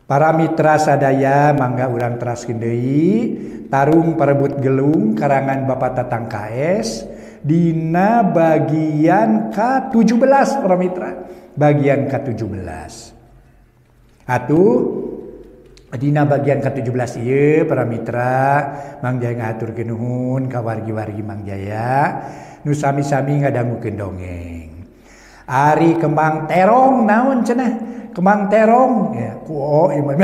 Para mitra sadaya mangga urang teraskeun deui Tarung Parebut Gelung karangan Bapak Tatang KS dina bagian ke-17 para mitra, bagian ke-17. Atuh dina bagian ke-17 ieu para mitra Mang Jaya ngahaturkeun nuhun ka wargi-wargi Mang Jaya nu sami-sami ngadangukeun dongeng. Ari kembang terong naon cenah? Kembang terong ya ku o ieu mah.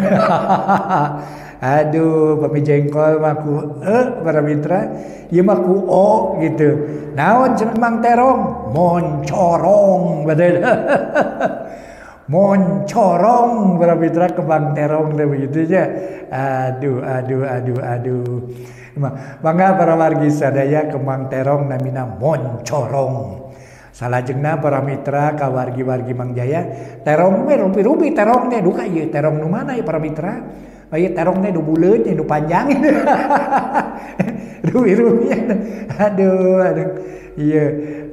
Aduh, pami jengkol mah ku e para mitra, ieu mah ku o gitu. Naon cenah kembang terong? Moncorong betul. Moncorong para mitra kembang terong teh begitu nya. Aduh aduh aduh aduh. Mangga para wargi sadaya kembang terong namina moncorong. Salajengna para mitra ka wargi-wargi Mang Jaya, terong we rupi-rupi terong teh duka ieu terong nu mana ieu para mitra? Ieu terong teh nu buleut nu panjang. Rupi-rupi. Aduh aduh. Iya,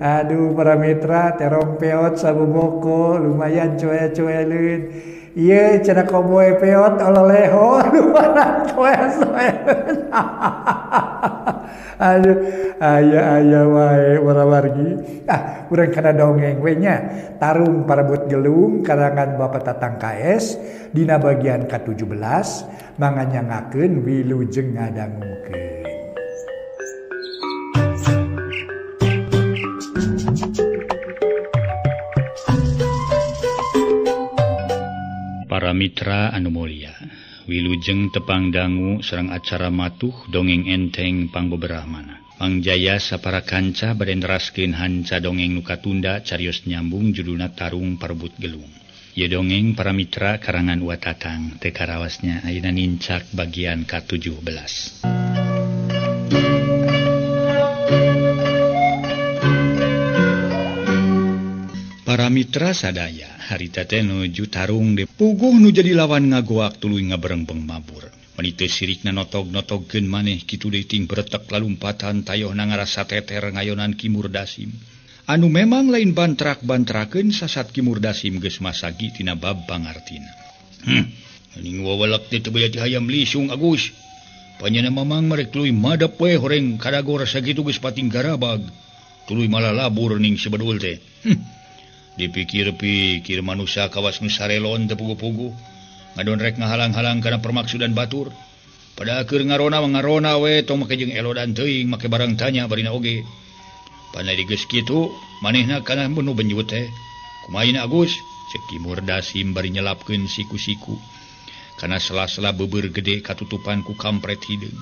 aduh para mitra terong peot sabuboko lumayan coe-coeleun. Ieu cenah koboy peot ololeho lumayan coe-coeleun. Aduh, aya-aya wae para wargi. Ah, urang kana dongeng we nya. Tarung Parebut Gelung karangan Bapak Tatang KS dina bagian ke-17 manganyangakeun wilujeng ngadangukeun. Para mitra anu mulia, wilujeng tepang dangu sareng acara matuh dongeng enteng pangbeberahmana. Mang Jaya sapara kanca bade neraskeun hanca dongeng nu katunda carios nyambung judulna Tarung Parebut Gelung. Ieu dongeng para mitra karangan Wa Tatang teu karawasnya ayeuna nincak bagian ka-17. Para mitra sadaya, harita teh nuju tarung de puguh nu jadi lawan ngagoak tuluy ngaberengpeng mabur. Meni teu sirikna notog-notogkeun maneh kitu deui ting beretek lalumpatan tayohna ngarasa teter ngayonan Ki Murdasim. Anu memang lain bantrak-bantrakeun sasat Ki Murdasim geus masagi tina bab pangartina. Ning wawalak teh teu baya ti hayam lisung Agus. Panjana mamang marek tuluy madep we horeng kadagor sakitu geus pating garabag. Tuluy malah labur ning sebedul teh. Dipikir-pikir manusia kawas nu sarelon teu puguh-puguh ngadon rek ngahalang-halang kana permaksudan batur. Pada akhir ngarona ngarona we tong make jeung elodan teuing make barang tanya barina oge. Pandai geus kitu manehna kana nu benjut teh. Kumaha Agus? Ceuk Ki Murdasim bari nyelapkeun siku-siku kana sela-sela beubeur gede katutupan ku kampret hideung.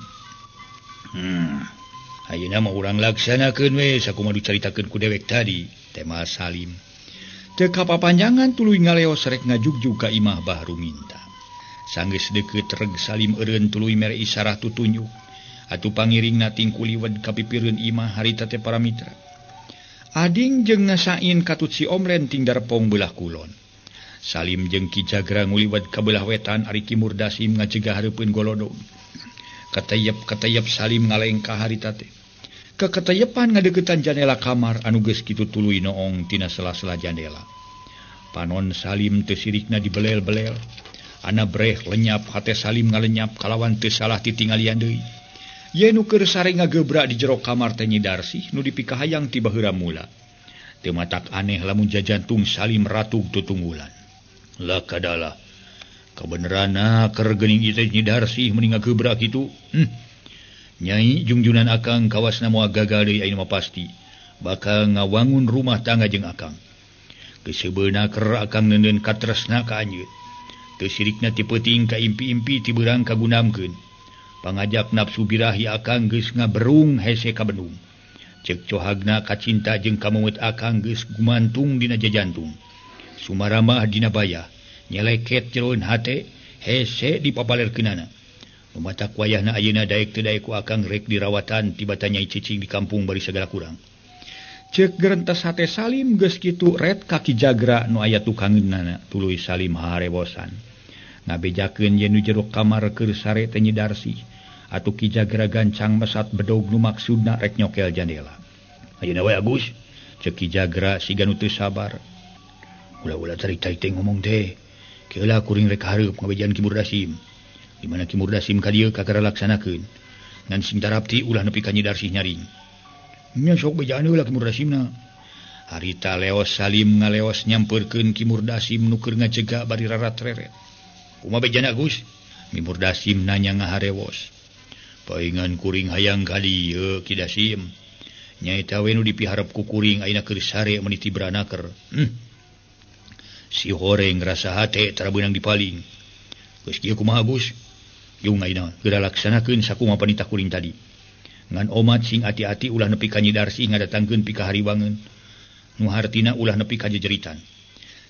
Ayeuna mah urang laksanakeun we sakumaha dicaritakeun ku dewek tadi, tema Salim. Teu kapapanjangan tuluy ngaleos rek ngajugjug ka imah Bah Ruminta. Sanggeus deukeut reg Salim eureun tuluy mere isarah tutunjuk. Atuh pangiringna tingkuliwed ka pipireun imah harita teh para mitra. Ading jeung ngasain katut si Omren ting darpong beulah kulon. Salim jeung Ki Jagra nguliwed ka beulah wetan ari Ki Murdasim ngajegah hareupeun golodog. Katayep-katayep Salim ngalengkah harita teh. Keketayepan ngadeukeutan jandela kamar anu geus kitu tuluy noong tina sela-sela jandela. Panon Salim teu sirikna dibelel-belel. Ana breh lenyap hate Salim ngalenyap kalawan teu salah titinggalian deui. Ye nu keur sare ngagebrak di jero kamar teh Nyi Darsih nu dipikahayang ti baheula mula. Teu matak aneh lamun jajantung Salim ratug tutunggulan. Lah kadalah kabeneranna keur geuning ieu teh Nyi Darsih meni ngagebrak kitu. Nyai jungjunan akang kawasna moal gagal deui ayeuna mah pasti bakal ngawangun rumah tangga jeung akang. Geus keur akang neundeun katresna ka anjeun. Teu sirikna ti peuting ka impi-impi ti beurang kagunamkeun. Pangajak nafsu birahi akang geus ngaberung hese ka bendung. Ceuk cohagna kacinta jeung kameungeut akang geus gumantung dina jajantung. Sumaramah dina bayah, nyeleket jeroeun hate hese dipapalerkeunana. Matak wayahna ayeuna daek teu daek ku akang rek dirawatan tiba nyai cicing di kampung bari sagala kurang. Ceuk gerentes hate Salim geus kitu ret ka Ki Jagra nu aya tukangeunana tuluy Salim harewosan. Ngabejakeun ye nu jero kamar keur sare teh Nyi Darsih. Atuh Ki Jagra gancang mesat bedog nu maksudna rek nyokel jandela. Ayeuna we Agus, ceuk Ki Jagra siga nu teu sabar. Ulah-ulah cari-cari teh ngomong teh. Keula kuring rek hareup ngabejaan Ki Murdasim. Di mana Ki Murdasim ka dieu kakara laksanakeun. Ngan sing tarapti ulah nepi ka Nyi Darsih nyaring. Nya sok bejaan heula Ki Murdasimna. Harita leos Salim ngaleos nyamperkeun Ki Murdasim nu keur ngajega bari rarat-reret. Kumaha bejana Gus? Ki Murdasim nanya ngaharewos. Paingan kuring hayang ka dieu Ki Dasim. Nyaeta we nu dipiharep ku kuring ayeuna keur sare meuni ti branaker. Si horeng rasa hate tara beunang dipaling. Geus kieu kumaha Gus? Yung ayeuna geura laksanakeun sakumaha panitah kuring tadi. Ngan omat sing ati-ati ulah nepi ka Nyi Darsih ngadatangkeun pikahariwangeun. Nu hartina ulah nepi ka jejeritan.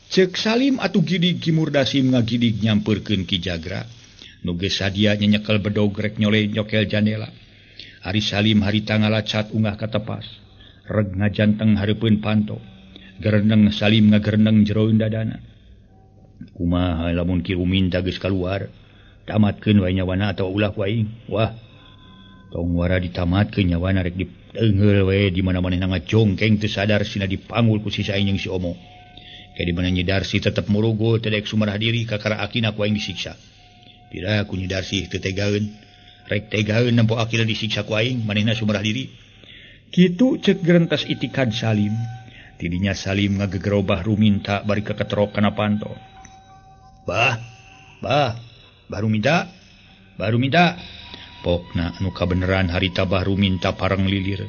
Ceuk Salim atuh gidig Ki Murdasim ngagidig nyamperkeun Ki Jagra. Nu geus sadia nyenyekel bedog rek nyole nyokel jandela. Ari Salim harita ngalacat ungah ka tepas. Reg ngajanteng hareupeun panto. Gereneng Salim ngagereneng jeroeun dadana. Kumaha lamun Ki Ruminta geus kaluar, tamatkeun wae nyawana atawa ulah ku aing. Wah. Tong wara ditamatkeun nyawana rek diteungeul we di mana manehna ngajongkeng teu sadar sina dipanggul ku sisa aing jeung si Omo. Kayak di mana Nyi Darsih tetep murugul teu daek sumarah diri kakara akina ku aing disiksa. Pira ku Nyi Darsih teu tegaeun, rek tegaeun nempo akina disiksa ku aing manehna sumarah diri. Kitu ceuk gerentas itikad Salim. Tidinya Salim ngagegerobah Ruminta bari kaketrok kana panto. Bah, bah, baru minta, baru minta. Pokna anu kabeneran harita Bah Ruminta pareng lilir.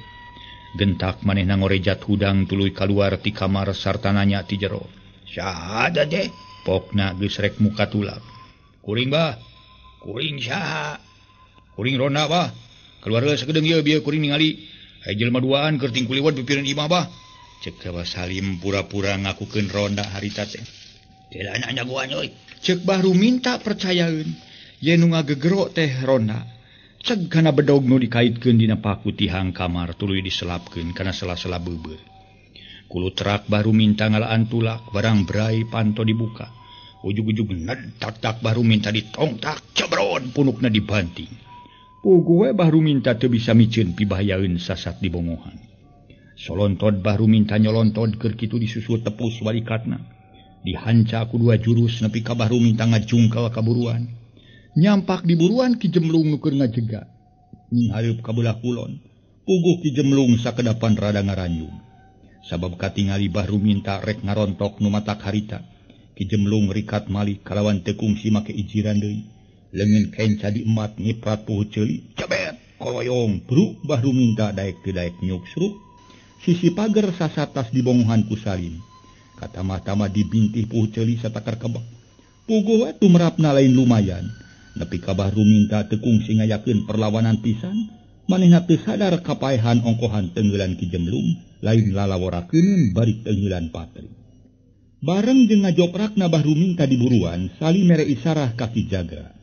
Gentak manehna ngorejat hudang tuluy kaluar ti kamar sarta nanya ti jero. Saha teh? Pokna geus rek muka tulak. Kuring bah, kuring saha? Kuring ronda bah. Keluar heula sakedeung ieu bieu kuring ningali. Aya jelema duaan keur tingkuliwat pipireun imah bah. Ceuk Bah Salim pura-pura ngakukeun ronda harita teh. Teh anak jagoan euy. Ceuk Bah Ruminta percayaeun yen nu ngagegero teh ronda. Ceg kana bedog nu dikaitkeun dina paku tihang kamar tuluy diselapkeun kana sela-sela beubeur. Kulutrak Bah Ruminta ngalaan tulak barang brai panto dibuka. Ujug-ujug ned tak-tak Bah Ruminta ditongtak cebron punukna dibanting. Puguh we Bah Ruminta teu bisa miceun pibahayaeun sasat dibongohan. Solontod Bah Ruminta nyolontod keur kitu disusul tepus walikatna. Dihanca ku dua jurus nepi ka Bah Ruminta ngajungkel ka buruan. Nyampak di buruan Ki Jemlung nu keur ngajega. Nyinghareup ka belah kulon. Puguh Ki Jemlung sakedapan rada ngaranjung. Sabab katingali Bah Ruminta rek ngarontok nu matak harita. Ki Jemlung rikat malik kalawan teu kungsi make ijiran deui. Leungeun kenca diemat ngiprat puhu ceuli. Cebet koloyong bruk Bah Ruminta daek teu daek nyuksruk. Sisi pager sasatas dibongohan ku Salim. Katamah-tamah dibintih puhu ceuli satakar kebek. Puguh we tumrapna lain lumayan. Nepi ka Bah Ruminta teu kungsi ngayakeun perlawanan pisan, manehna teu sadar kapaehan ongkohan tenggelan Ki Jemlung, lain lalaworakeun bari tenggelan patri. Bareng jeung ngajoprakna Bah Ruminta di buruan, Salim mere isarah ka Ki Jagra.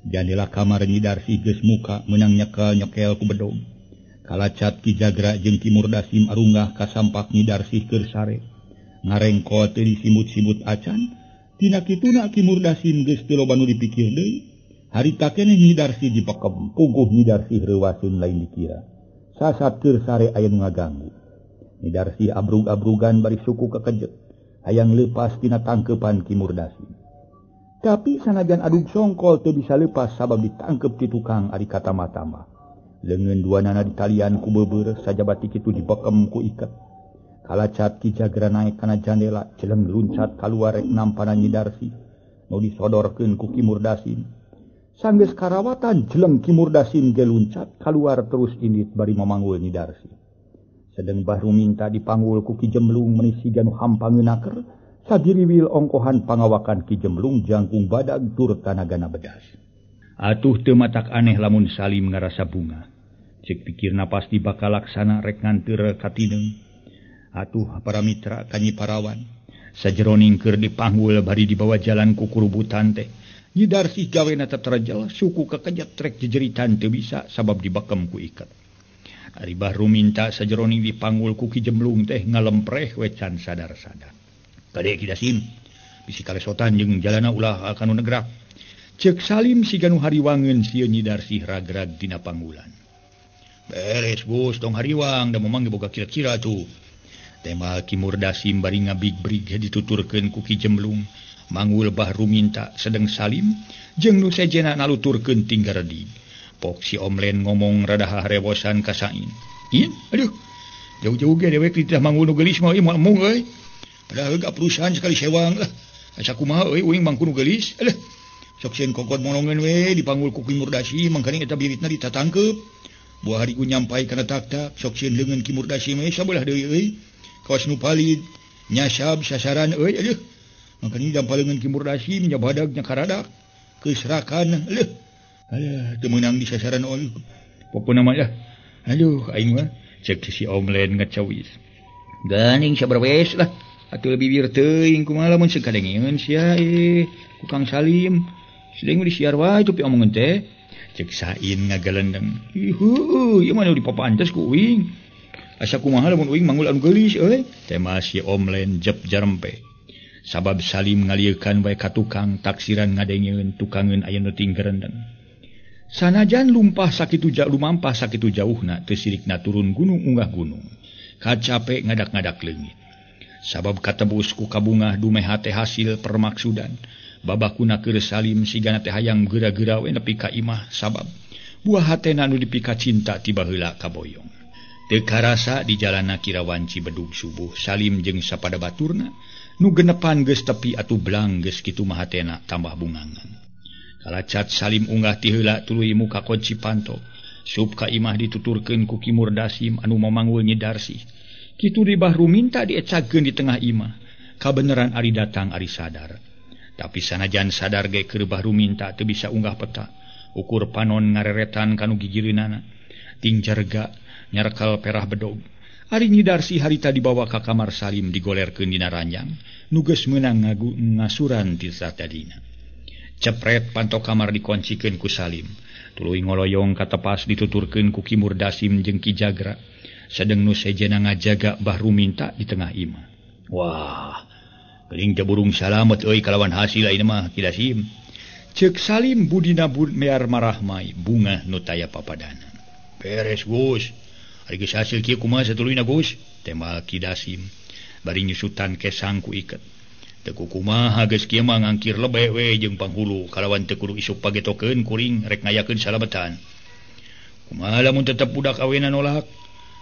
Jandela kamar Nyi Darsih geus muka meunang nyekel-nyekel ku bedog. Kalacat Ki Jagra jeung Ki Murdasim arunggah ka sampak Nyi Darsih keur sare. Ngarengkol teu disimut-simut acan, tina kituna Ki Murdasim geus teu loba nu dipikir deui. Harita keneh Nyi Darsih dipekem, puguh Nyi Darsih reuwaseun lain dikira. Sasat keur sare aya nu ngaganggu. Nyi Darsih abrug-abrugan bari suku kekejet, hayang leupas tina tangkeupan Ki Murdasim. Tapi sanajan adug songkol teu bisa leupas sabab ditangkeup ti tukang ari katamah-tamah. Leungeun duanana ditalian ku beubeur sajabati kitu dibekem ku iket. Kalacat Ki Jagra naek kana jandela, celeng luncat kaluar rek nampana Nyi Darsih. Nu disodorkeun ku Ki Murdasim. Sanggeus karawatan jeleng Ki Murdasim ge luncat kaluar terus indit bari mamanggul Nyi Darsih. Sedeng Bah Ruminta dipanggul ku Ki Jemlung meuni siga nu hampangeun naker, sagiriwil ongkohan pangawakan Ki Jemlung jangkung badag tur tanagana bedas. Atuh teu matak aneh lamun Salim ngarasa bunga. Ceuk pikirna pasti bakal laksana rek nganteur ka tineung. Atuh para mitra ka Nyi Parawan, sajeroning keur dipanggul bari dibawa jalan ku kurubutan teh. Nyi Darsih gawena teterjel, suku kekejet trek jejeritan teu bisa sabab dibekem ku iket. Ari Bah Ruminta sajeroning dipanggul ku Ki Jemlung teh ngalempreh we can sadar-sadar. Kade Ki Dasim, bisi kalesotan jeung jalana ulah kanu negrak. Ceuk Salim siga nu hariwangeun sieun Nyi Darsih ragrag dina panggulan. Beres Gus, tong hariwang da momang ge boga kira-kira tuh. Tema Ki Murdasim bari ngabig-brig dituturkeun ku Ki Jemlung. Manggul Bahru minta sedeng Salim jeung nu sejena naluturkeun tinggaredi. Pok si Omlen ngomong rada harewosan ka Sain. In, aduh. Jauh-jauh ge dewek dititah manggul nu geulis mah ieu moal embung euy. Padahal gak perusahaan sekali sewang lah. Asa kumaha euy uing mangku nu geulis. Aduh. Sok sieun kokot monongeun we dipanggul ku Ki Murdasi mangkaning eta biritna ditatangkeup. Buah hari ku nyampai kana tak-tak sok sieun leungeun Ki Murdasi mah sabelah deui euy. Kawas nu palid nyasab sasaran euy aduh. Mangkaning dampal leungeun Ki Murdasi nyabadag nya karadak keusrakan leuh. Alah teu meunang di sasaran euy. Pokona mah lah. Aduh aing mah cek si Omlen ngacawis. Ganing sabarwes lah. Atuh bibir teuing kumaha lamun sekadengeun sia ku Kang Salim. Sedeng disiar wae tapi omongan teh. Cek Sain ngagalendeng. Ihu, ieu mah nu dipapantes ku uing. Asa kumaha lamun uing manggul anu geulis euy. Tema si Omlen jep jarempe. Sabab Salim ngaliekan wae ka tukang taksiran ngadengeun tukangeun aya nu tinggerendeng. Sanajan lumpah sakitu jauh lumampah sakitu jauhna teu sirikna turun gunung unggah gunung. Kacape ngadak-ngadak leungit. Sabab katebus ku kabungah dumeh hate hasil permaksudan. Babakuna keur Salim sigana teh hayang geura-geura we nepi ka imah sabab buah hatena nu dipika cinta ti baheula kaboyong. Teu karasa di jalana kira wanci bedug subuh Salim jeung sapada baturna nu genepan geus tepi atuh belang geus kitu mah hatena tambah bungangan. Kalacat Salim unggah ti heula tuluy muka kunci panto. Sup ka imah dituturkeun ku Ki Murdasim anu mamanggul Nyi Darsih. Kitu di Bahru minta diecageun di tengah imah. Kabeneran ari datang ari sadar. Tapi sanajan sadar ge keur Bahru minta teu bisa unggah peta. Ukur panon ngareretan kanu gigireunana. Ting jarga nyarekal perah bedog. Ari Nyi Darsih harita dibawa ka kamar Salim digolerkeun dina ranjang. Nu geus meunang ngasuran ti satadina. Cepret panto kamar dikoncikeun ku Salim. Tuluy ngoloyong katepas dituturkeun ku Ki Murdasim jeung Ki Jagra. Sedeng nu sejena ngajaga Bahru minta di tengah imah. Wah, geuning teh burung salamet euy kalawan hasil ayeuna mah Ki Dasim. Ceuk Salim budina mear marahmai bunga nu taya papadana. Beres Gus. Ari geus hasil kieu kumaha satuluyna Gus? Tembal Ki Dasim bari nyusutan kesang ku iket. Teu kumaha geus kieu mah ngangkir lebe we jeung panghulu kalawan teu kudu isuk pagetokeun kuring rek ngayakeun salametan. Kumaha lamun tetep budak awena nolak?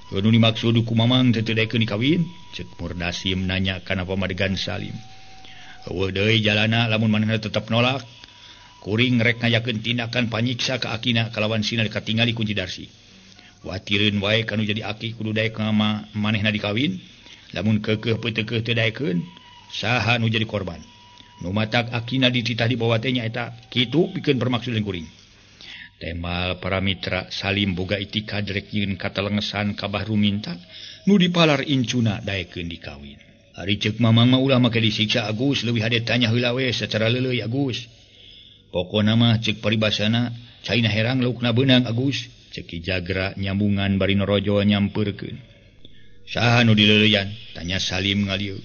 Nu dimaksud ku mamang teu daekeun dikawin? Ceuk Murdasim nanya kana pamadegan Salim. Eueuh deui jalana lamun manehna tetep nolak. Kuring rek ngayakeun tindakan panyiksa ka akina kalawan sina katingali ku Nyi Darsih. Watireun wae kanu jadi aki kudu daek manehna dikawin. Lamun keukeuh peuteukeuh teu daekeun, saha nu jadi korban. Nu matak akina dititah dibawa teh nyaeta kitu pikeun permaksudan kuring. Temal para mitra Salim boga itikad rek nyieun katalengesan ka Bahru minta nu dipalar incuna daekeun dikawin. Ari ceuk mamang mah ulah make disiksa Agus, leuwih hade tanya heula we sacara leuleuy Agus. Pokona mah ceuk paribasana caina herang laukna beunang Agus. Ceuk Ki Jagra nyambungan bari norojo nyampeurkeun. Saha nu dileuleyan? Tanya Salim ngalieu.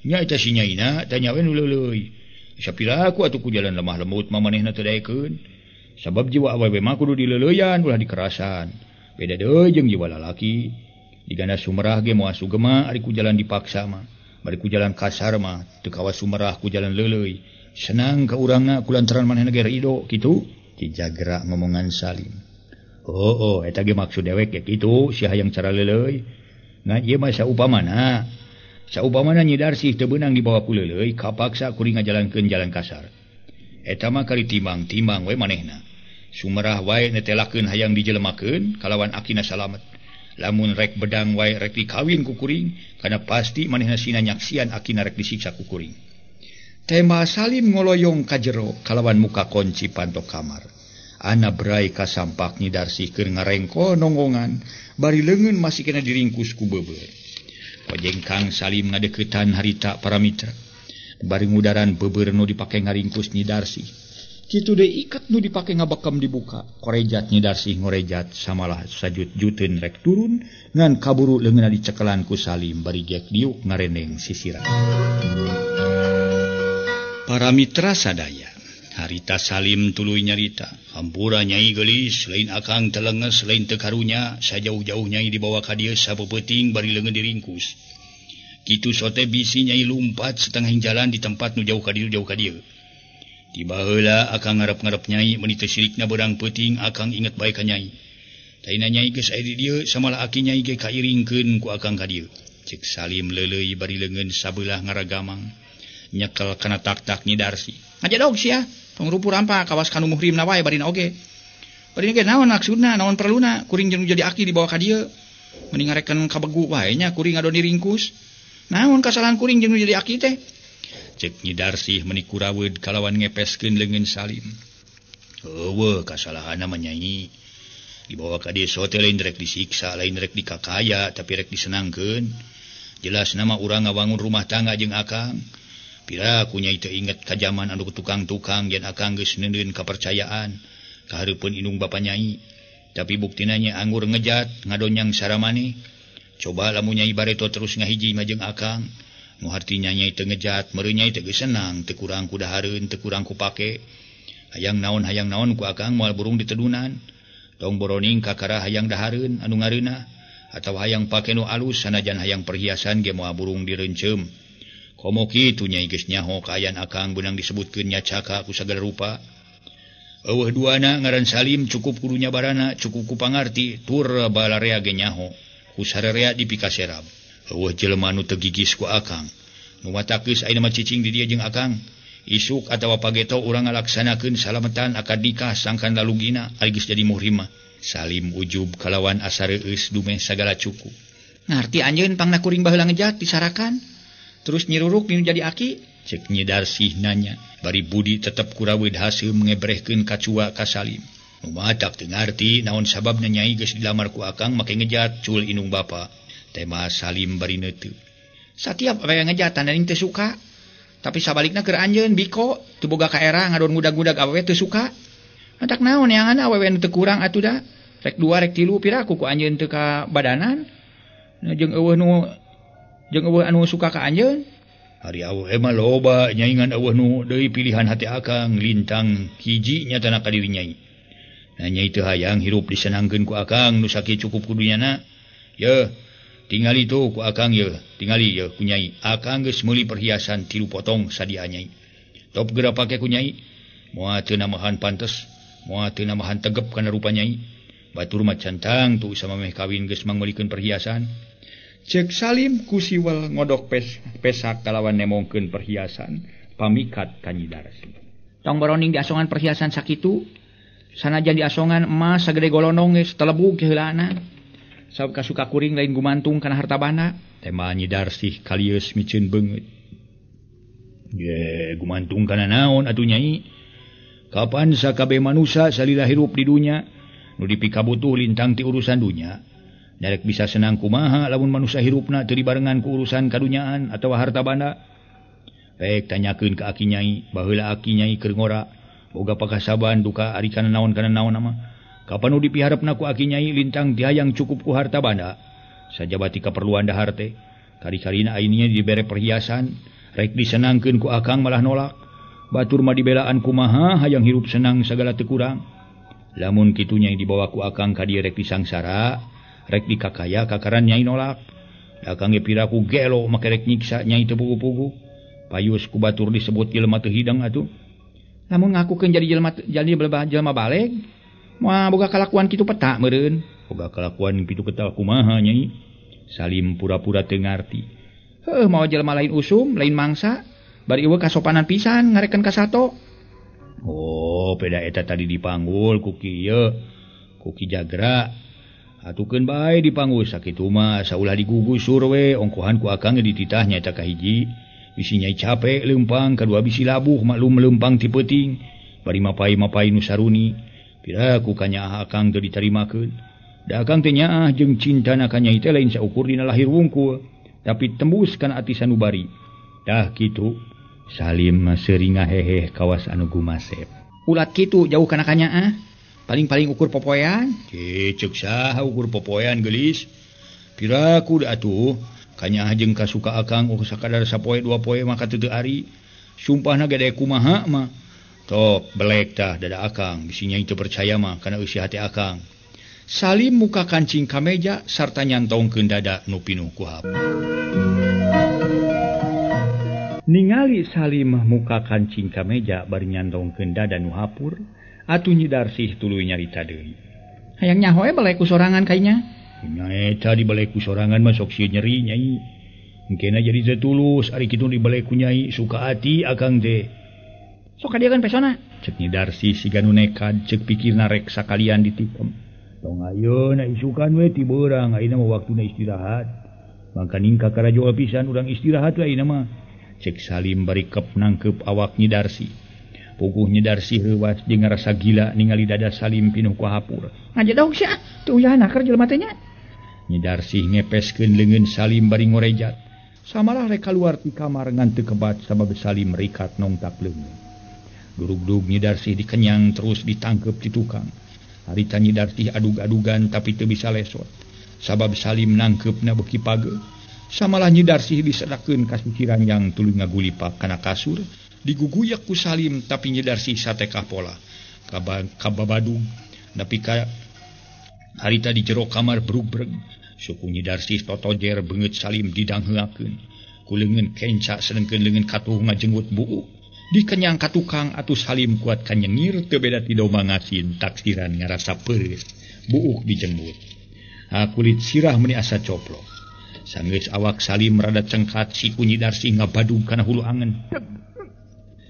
Nya eta si nyaina tanya we nu leuleuy. Sapiraku atuh ku jalan lemah lembut mah manehna teu daekeun. Sabab jiwa awewe mah kudu dileuleyan ulah dikerasan. Beda deui jeung jiwa lalaki. Digana sumerah ge moal sugema ari ku jalan dipaksa mah. Bari ku jalan kasar mah teu kawas sumerah ku jalan leuleuy. Senang ka urangna ku lantaran manehna ge rido kitu. Ki Jagra ngomongan Salim. Oh, eta ge maksud dewek ge kitu si hayang cara leuleuy. Ngan ieu mah saupamana. Saupamana Nyi Darsih teu beunang dibawa ku leuleuy kapaksa kuring ngajalankeun jalan kasar. Eta mah kali timbang-timbang we manehna. Sumerah wae netelakeun hayang dijelemakeun kalawan akina salamet. Lamun rek bedang wae rek dikawin ku kuring, kana pasti manehna sina nyaksian akina rek disiksa ku kuring. Tema Salim ngoloyong ka jero kalawan muka kunci panto kamar. Ana brai kasampak Nyi Darsih keur ngarengko nonggongan, bari leungeun masih kena diringkus ku beubeur. Kojengkang Salim ngadeuketan harita para mitra. Bari ngudaran beubeur nu dipake ngaringkus Nyi Darsih. Kitu deui iket nu dipake ngabekam dibuka. Korejat Nyi Darsih ngorejat samalah sajut-juteun rek turun ngan kaburu leungeunna dicekelan ku Salim bari gek diuk ngareneng sisiran. Para mitra sadaya, harita Salim tuluy nyarita, hampura nyai geulis lain akang telenges lain teu karunya sajauh-jauh nyai dibawa ka dieu sapeupeting bari leungeun diringkus. Kitu sote bisi Nyai lumpat setengah jalan di tempat nu jauh ka dieu jauh ka dieu. Tiba heula akang ngarep-ngarep Nyai meuni teu sirikna beurang peuting akang inget bae ka Nyai. Taina Nyai geus aya di dieu samalah aki Nyai ge kairingkeun ku akang ka dieu. Cek Salim leuleuy bari leungeun sabelah ngaragamang nyekel kana tak-tak Nyi Darsi. Ngajedog sia, tong rupu rampa kawas kanu muhrimna wae barina oge. Barina ge naon maksudna, naon perluna kuring jeung jadi aki dibawa ka dieu. Mending ngareken kabegu wae nya kuring ngadon diringkus. Naon kasalahan kuring jeung jadi aki teh? Cek Nyi Darsih meuni kuraweud kalawan ngepeskeun leungeun Salim. Eueuh kasalahanna mah Nyai. Dibawa ka dieu teh lain rek disiksa, lain rek dikakaya, tapi rek disenangkeun. Jelas nama urang ngabangun rumah tangga jeung akang. Pira ku Nyai teu inget ka jaman anu tukang-tukang yen akang geus neundeun kapercayaan ka hareupeun indung bapa Nyai. Tapi buktina nya anggur ngejat ngadonyang saramane. Coba lamun Nyai bareto terus ngahiji mah jeung akang. Nu hartinya Nyai teu ngejat, meureun Nyai teu geus senang, teu kurang ku dahareun, teu kurang ku pake. Hayang naon ku akang moal burung ditedunan. Tong boroning kakara hayang dahareun anu ngareunah atawa hayang pake nu alus sanajan hayang perhiasan ge moal burung direunceum. Komo kitu Nyai geus nyaho kaayaan akang beunang disebutkeun nyacaka ku sagala rupa. Eueuh duana ngaran Salim cukup kudu nyabarana, cukup ku pangarti tur balarea ge nyaho. Ku sararea dipikaserab. Eueuh jelema nu teu gigis ku akang. Nu matakgeus ayeuna mah cicing di dieu jeung akang. Isuk atawa pageto urang ngalaksanakeun salametan akad nikah sangkan lalugina ari geus jadi muhrim mah. Salim ujub kalawan asa reueus dumeh sagala cukup. Ngarti anjeun pangna kuring baheula ngejat disarakan. Terus nyiruruk nu jadi aki? Cek Nyi Darsih nanya. Bari Budi tetep kuraweud haseum ngebrehkeun kacua ka Salim. Nu matak teu ngarti naon sababna Nyai geus dilamar ku akang make ngejat cul indung bapa. Tema Salim bari neuteup. Satiap awewe ngejat tanding teu suka. Tapi sabalikna keur anjeun biko teu boga kaera ngadon ngudag-ngudag awewe teu suka. Matak naon neangan awewe nu teu kurang atuh da. Rek dua rek tilu piraku ku anjeun teu ka badanan. Jeung eueuh nu jeung eueuh anu suka ka anjeun. Ari awewe mah loba Nyai ngan eueuh nu deui pilihan hati akang lintang hiji nyatana ka diri Nyai. Nah Nyai teu hayang hirup disenangkeun ku akang nu sakieu cukup ku dunyana. Yeuh, tingali tuh ku akang yeuh, tingali yeuh ku Nyai. Akang geus meuli perhiasan 3 potong sadia Nyai. Top geura pake ku Nyai. Moal teu namahan pantes, moal teu namahan tegep kana rupa Nyai. Batur mah cantang tuh samameh kawin geus mangmeulikeun perhiasan. Cek Salim ku siwel ngodok pesak kalawan nemongkeun perhiasan pamikat ka Nyi Darsi. Tong boroning diasongan perhiasan sakitu, sanajan diasongan emas sagede golonong geus telebug keheulaana. Sabab kasuka kuring lain gumantung kana harta banda. Tema Nyi Darsih kalieus miceun beungeut. Ye, gumantung kana naon atuh Nyai? Kapan sakabeh manusa salila hirup di dunya nu dipikabutuh lintang ti urusan dunya. Darek bisa senang kumaha lamun manusia hirupna teu dibarengan ku urusan kadunyaan atawa harta banda. Rek tanyakeun ka aki Nyai, baheula aki Nyai keur ngora, boga pakasaban duka ari kana naon mah. Kapan nu dipiharepna ku aki Nyai lintang ti hayang cukup ku harta banda. Sajabati kaperluan dahar teh, kari-karina ayeuna dibere perhiasan, rek disenangkeun ku akang malah nolak. Batur mah dibelaan kumaha hayang hirup senang sagala teu kurang. Lamun kitu Nyai dibawa ku akang ka dieu rek disangsara, rek dikakaya kakaran Nyai nolak. Akang ge piraku gelo make rek nyiksa Nyai teu pugu-pugu. Payus ku batur disebut jelema teu hidang atuh. Lamun ngakukeun jadi jelema jadi jelema baleg, moal boga kalakuan kitu peta meureun. Boga kalakuan kitu peta kumaha Nyai? Salim pura-pura teu ngarti. Heuh, mawa jelema lain usum, lain mangsa, bari eueuh kasopanan pisan ngareken ka sato. Oh, peda eta tadi dipanggul ku kieu, ku Ki Jagra. Atukeun bae dipanggul sakitu mah saulah digugusur we ongkohan ku akang dititah nyaeta kahiji. Bisi Nyai capek leumpang, kadua bisi labuh maklum leumpang ti peuting. Bari mapai-mapai nu saruni. Piraku ka nyaah akang teu ditarimakeun. Da akang teh nyaah jeung cintana ka Nyai teh lain saukur dina lahir wungkul, tapi tembus kana ati sanubari. Tah kitu. Salim seuring ngaheheh kawas anu gumasep. Ulat kitu jauh kana ka nyaah. Paling-paling ukur popoean. Ceuk saha ukur popoean geulis. Piraku da atuh kanyaah jeung kasuka akang oh sakadar sapoe dua poe mah teu ari. Sumpahna gede kumaha mah. Tok belek tah dada akang bisi Nyai teu percaya mah kana eusi hati akang. Salim muka kancing ka meja sarta nyantongkeun dada nu pinuh ku hap. Ningali Salim muka kancing ka meja bari nyandongkeun dada nu hapur, atuh Nyi Darsih tuluy nyarita deui. Hayang nyaho we baleku sorangan kainya. Nya eta dibaleku sorangan mah sok sieun nyeri Nyai. Engkena jadi teu tulus ari kitu dibaleku Nyai suka ati akang teh. Sok kadieukeun pesona. Cek Nyi Darsih siga nu nekad cek pikirna rek sakalian ditikem. Tong ayeuna isukan we ti beurang ayeuna mah waktuna istirahat. Mangkaning ka karajoal pisan urang istirahat we ayeuna mah. Cek Salim bari kep nangkep awak Nyi Darsih. Puguh Nyi Darsih reuwas jeung ngarasa gila ningali dada Salim pinuh ku hapur. Ngajedog sia, teu uyahan haker jelema teh nya. Nyi Darsih ngepeskeun leungeun Salim bari ngorejat. Samalah rek kaluar ti kamar ngan teu kebat sabab Salim rikat nongtak leungeun. Durug-durug Nyi Darsih dikenyang terus ditangkep ti tukang. Harita Nyi Darsih adug-adugan tapi teu bisa lesot. Sabab Salim nangkepna beuki pageuh. Samalah Nyi Darsih disedakeun ka si ranjang tuluy ngagulipak kana kasur, diguguyak ku Salim tapi Nyi Darsih satekah pola. Kababadug nepi ka harita di jero kamar brug-breg. Suku Nyi Darsih totojer beungeut Salim didangheulakeun. Ku leungeun kenca sedengkeun leungeun katuh ngajenggut buuk. Dikenyang ka tukang atuh Salim kuat kanyengir teu beda ti domba ngasin taksiran ngarasa peureus. Buuk dijenggut. Ha kulit sirah meuni asa coplok. Sanggeus awak Salim rada cengkat siku Nyi Darsih ngabadug kana hulu angen.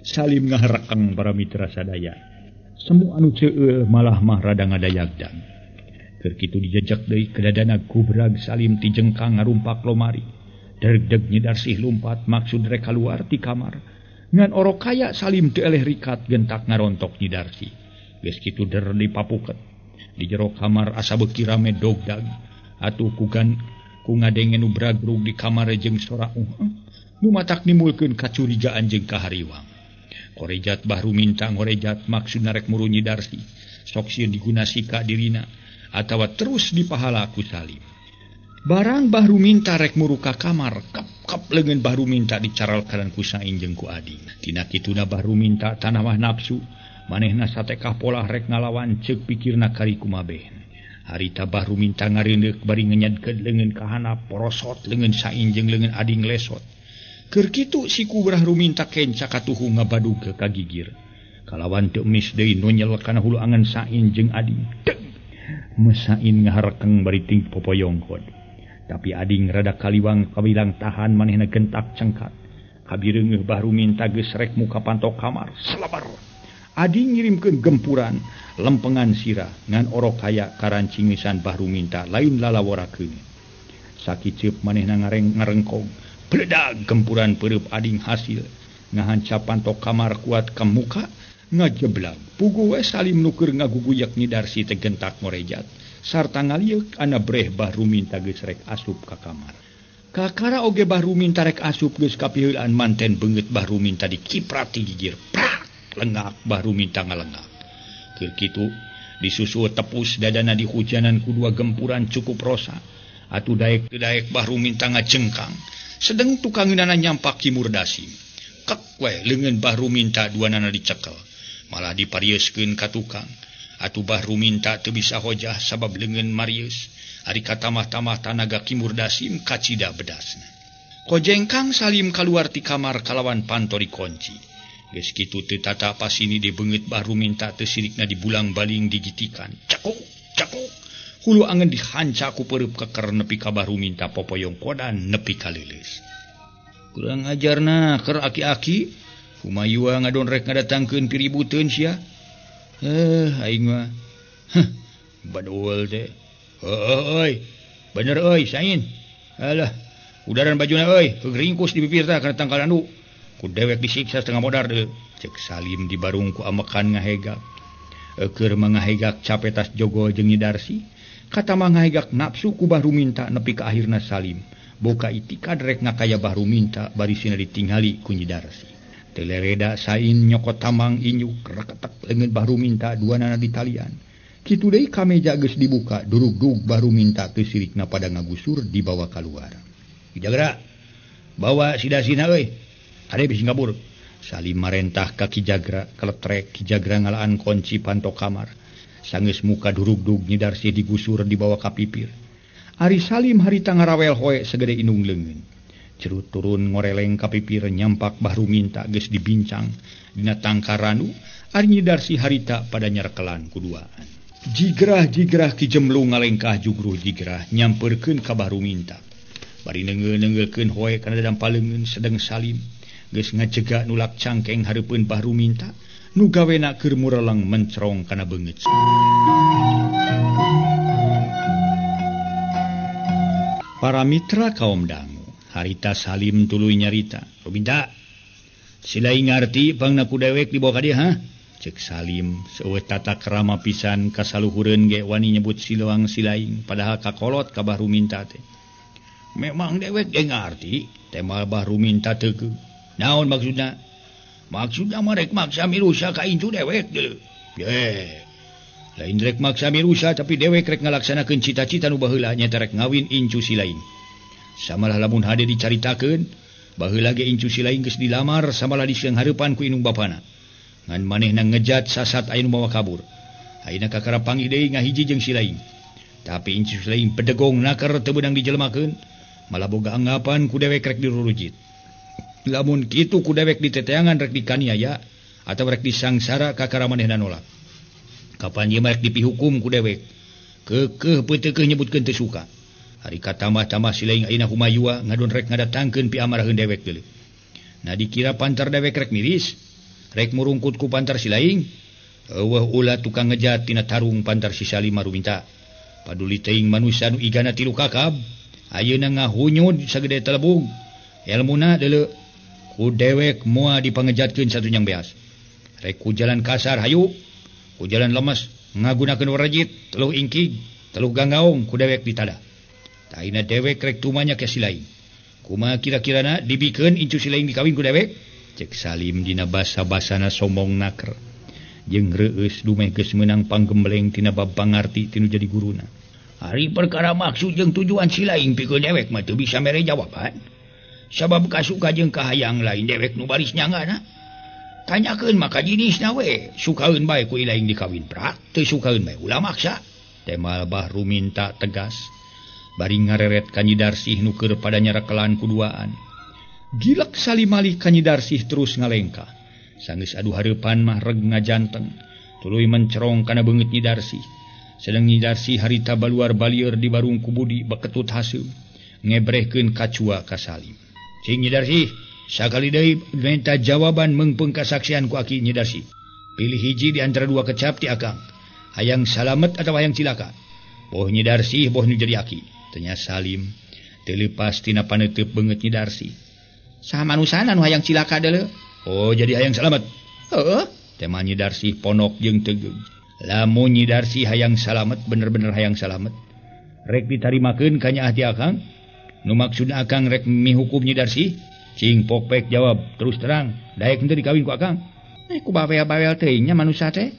Salim ngaharekeng para mitra sadaya. Semu anu ceueul malah mah rada ngadayagdan. Keur kitu dijejek deui kedadana gubrag Salim ti jengkang ngarumpak lomari. Deg-deg Nyi Darsih lumpat maksud rek kaluar ti kamar. Ngan orok kaya Salim teu eleh rikat gentak ngarontok Nyi Darsih. Geus kitu der dipapuket. Di jero kamar asa beuki rame dogdag. Atuh kugan ku ngadenge nu bragrug di kamar jeung sora nu matak nimbulkeun kacurigaan jeung kahariwang. Korejat Bahru minta ngorejat maksudna rek muru Nyi Darsih. Sok sieun diguna sika dirina atawa terus dipahala ku Salim. Barang Bahru minta rek muru ka kamar, kap-kap leungeun Bahru minta dicaralkeun ku Sain jeung ku Ading. Tina kituna Bahru minta tanawah nafsu, manehna satekah polah rek ngalawan ceuk pikirna kari kumabeh. Harita Bahru minta ngareundeuk bari ngenyadkeun leungeun ka handap porosot leungeun Sain jeung leungeun Ading lesot. Keur kitu siku Bahru minta kenca katuhu ngabadug ka gigir. Kalawan teu emis deui nonyel kana hulu angen Sain jeung Ading. Deg! Mesain ngaharekeng bari ting popoyongkod. Tapi Ading rada kaliwang kawilang tahan manehna gentak cengkat. Kabireungeuh Bahru minta geus rek muka pantok kamar. Selabar. Ading ngirimkeun gempuran lempengan sirah ngan orok kaya karancingisan Bahru minta lain lalaworakeun. Sakiceup manehna ngarengkong. Pledag gempuran peureub Ading hasil. Ngahancap pantok kamar kuat ka muka ngajeblag. Puguh we Salim nu keur ngaguguyak Nyi Darsih teh gentak ngorejat. Sarta ngalieuk ana breh Bahru minta geus rek asup ka kamar. Kakara oge Bahru minta rek asup geus kapiheulaan manten beungeut Bahru minta dikiprat ti gigir. Prak! Lengak Bahru minta ngalengak. Keur kitu disusul tepus dadana dihujanan ku dua gempuran cukup rosa. Atuh daek teu daek Bahru minta ngajengkang. Sedeng tukangeunana nyampak Ki Murdasim. Kek we leungeun Bahru minta duanana dicekel. Malah diparieuskeun ka tukang. Atuh Bahru minta teu bisa hojah sabab leungeun marieus. Ari katamah-tamah tanaga Ki Murdasim kacida bedasna. Kojengkang Salim kaluar ti kamar kalawan panto dikunci. Geus kitu teu tata pasini di beungeut Bahru minta teu sirikna dibulang-baling digitikan. Cekuk, cekuk. Hulu angen dihanca ku peureub keker nepi ka Bahru minta popoyong kodan nepi ka leuleus. Kurang ajarna keur aki-aki, humayua ngadon rek ngadatangkeun piributeun sia. Aing mah. Heh, badul teh. Heueuh euy. Bener euy, Sain. Alah, udaran bajuna euy, ringkus di bibir tah kana tangkal andu. Ku dewek disiksa setengah modar deui. Cek Salim di barung ku amekan ngahegak. Keur mangahegak cape tas jogo jeung Nyi Darsih. Kata mangahegak nafsu ku Bahru minta nepi ka akhirna Salim. Boka itikad rek ngakaya Bahru minta bari sina ditingali ku Nyi Darsih. Teu lereda Sain nyokot tamang inyuk reketek leungeun Bahru minta duanana di talian. Kitu deui ka meja geus dibuka durug-durug Bahru minta teu sirikna pada ngagusur dibawa kaluar. Jagra bawa sidasina euy. Ade bisi ngabur. Salim marentah ka Ki Jagra, keletrek Ki Jagra ngalaan kunci panto kamar. Sanggeus muka durug-durug Nyi Darsih digusur dibawa ka pipir. Ari Salim harita ngarawel hoe segede indung leungeun. Cerut turun ngoreleng ka pipir nyampak Bahru minta geus dibincang dina tangkaranu ari Nyi Darsi harita pada nyarekelan kuduaan. Jigrah-jigrah Ki Jemlung ngalengkah jugruh jigrah nyamperkeun ka Bahru minta. Bari neungeul-neungeulkeun hoe kana dadam paleungeun sedeng Salim geus ngajega nulak cangkeng hareupeun Bahru minta nu gawena keur mureleng mencerong kana beungeut. Para mitra kaum dangu, harita Salim tuluy nyarita. Ruminta, silaing ngarti pangna ku dewek dibawa ka dieu ha? Cek Salim, seueuh tata krama pisan kasaluhureun ge wani nyebut siluang silaing padahal kakolot ka Bahru minta teh. Memang dewek ge ngarti, tema Bahru minta teu. Naon maksudna? Maksudna mah rek maksa mirusa ka incu dewek deuleu. Ye. Lain rek maksa mirusa tapi dewek rek ngalaksanakeun cita-cita nu baheula nyaeta rek ngawin incu silaing. Samalah lamun hade dicaritakeun, baheula ge incu silaing geus dilamar samalah disiang hareupan ku indung bapana. Ngan manehna ngejat sasat aya nu mawa kabur. Ayeuna kakara panggih deui ngahiji jeung silaing. Tapi incu silaing pedegong naker teu beunang dijelemakeun, malah boga anggapan ku dewek rek dirurujit. Lamun kitu ku dewek diteteangan rek dikaniaya atawa rek disangsara kakara manehna nolak. Kapan ieu mah rek dipihukum ku dewek. Keukeuh peuteukeuh nyebutkeun teu suka. Ari katambah-tambah silaing ayeuna humayua ngadon rek ngadatangkeun piamaraheun dewek deuleu. Nah dikira pantar dewek rek miris, rek murungkut ku pantar silaing. Eueuh ulah tukang ngejat tina tarung pantar si Salim maruminta. Paduli teuing manusia nu igana tilu kakab, ayeuna ngahunyud sagede telebug. Elmuna deuleu ku dewek moal dipangejatkeun satunyang beas. Rek ku jalan kasar hayu, ku jalan lemes ngagunakeun warejit, teluh ingkig, teluh ganggaong ku dewek ditada. Taina dewek rek tumanya ke silaing. Kumaha kira-kirana dibikeun incu silaing dikawin ku dewek? Cek Salim dina basa-basana sombong naker. Jeung reueus dumeh geus meunang panggembleng tina bab pangarti tinu jadi guruna. Ari perkara maksud jeung tujuan silaing pikeun dewek mah teu bisa mere jawaban. Sabab kasuka jeung kahayang lain dewek nu baris nyanggana. Tanyakeun mah ka jinisna we, sukaeun bae ku ilaing dikawin prak, teu sukaeun bae ulah maksa. Temal Bahru minta tegas. Bari ngareret ka Nyi Darsih nu keur pada nyarekelan kuduaan. Gilek salimali ka Nyi Darsih terus ngalengkah. Sanggeus adu hareupan mah reg ngajanteng. Tuluy mencerong kana beungeut Nyi Darsih. Sedeng Nyi Darsih harita baluar balieur di barung ku Budi beketut haseum. Ngebrehkeun kacua ka Salim. Cing Nyi Darsih, sakali deui minta jawaban meungpeung kasaksian ku aki Nyi Darsih. Pilih hiji di antara dua kecap ti akang. Hayang salamet atawa hayang cilaka. Boh Nyi Darsih boh nu jadi aki. Tanya Salim, teu leupas tina paneuteub beungeut Nyi Darsih. Saha manusana nu hayang cilaka deuleu? Oh, jadi hayang salamet. Heueuh. Tema Nyi Darsih ponok jeung tegeug. Lamun Nyi Darsih hayang salamet, bener-bener hayang salamet. Rek ditarimakeun ka nyaah ti akang? Nu maksudna akang rek mihukum Nyi Darsih? Cing pokpek jawab terus terang, daek henteu dikawin ku akang. Ku bawel-bawel teuing nya manusa teh.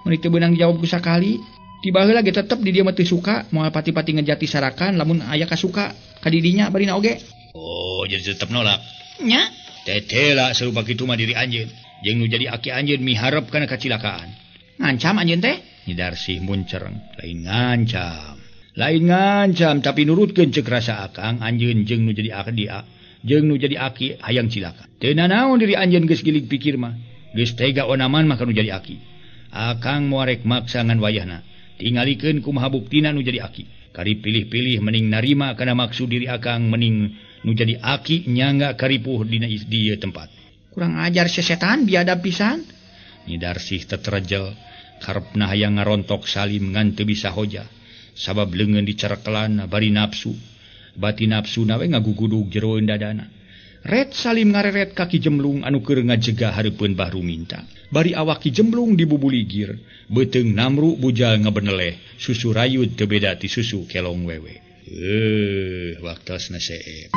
Mun teu beunang dijawab ku sakali. Tiba heula ge tetep di dieu mah teu suka, moal pati-pati ngejati sarakan lamun aya kasuka ka didinya barina oge. Oh, jadi tetep nolak. Nya, tetela sarupa kitu mah diri anjeun. Jeung nu jadi aki anjeun miharep kana kacilakaan. Ngancam anjeun teh? Nyi Darsih muncereng, lain ngancam. Lain ngancam tapi nurutkeun ceuk rasa akang anjeun jeung nu jadi aki jeung nu jadi aki hayang cilaka. Teu nanaon diri anjeun geus gilig pikir mah. Geus tega onaman mah ka nu jadi aki. Akang moal rek maksa ngan wayahna. Tingalikeun kumaha buktina nu jadi aki. Kari pilih-pilih mending narima kana maksud diri akang mending nu jadi aki nyangga karipuh dina dieu tempat. Kurang ajar sesetan biadab pisan. Nyi Darsih tetrejel karepna hayang ngarontok Salim ngan teu bisa hoja. Sabab leungeun dicarekelan bari nafsu. Bati nafsuna we ngagugudug jeroeun dadana. Ret Salim ngareret ka Ki Jemlung anu keur ngajega hareupeun Bahru minta. Bari awak Ki Jemlung dibubuligir, beuteung namru bujal ngabeneleh, susu rayud teu beda ti susu kelong wewe. Waktosna seep.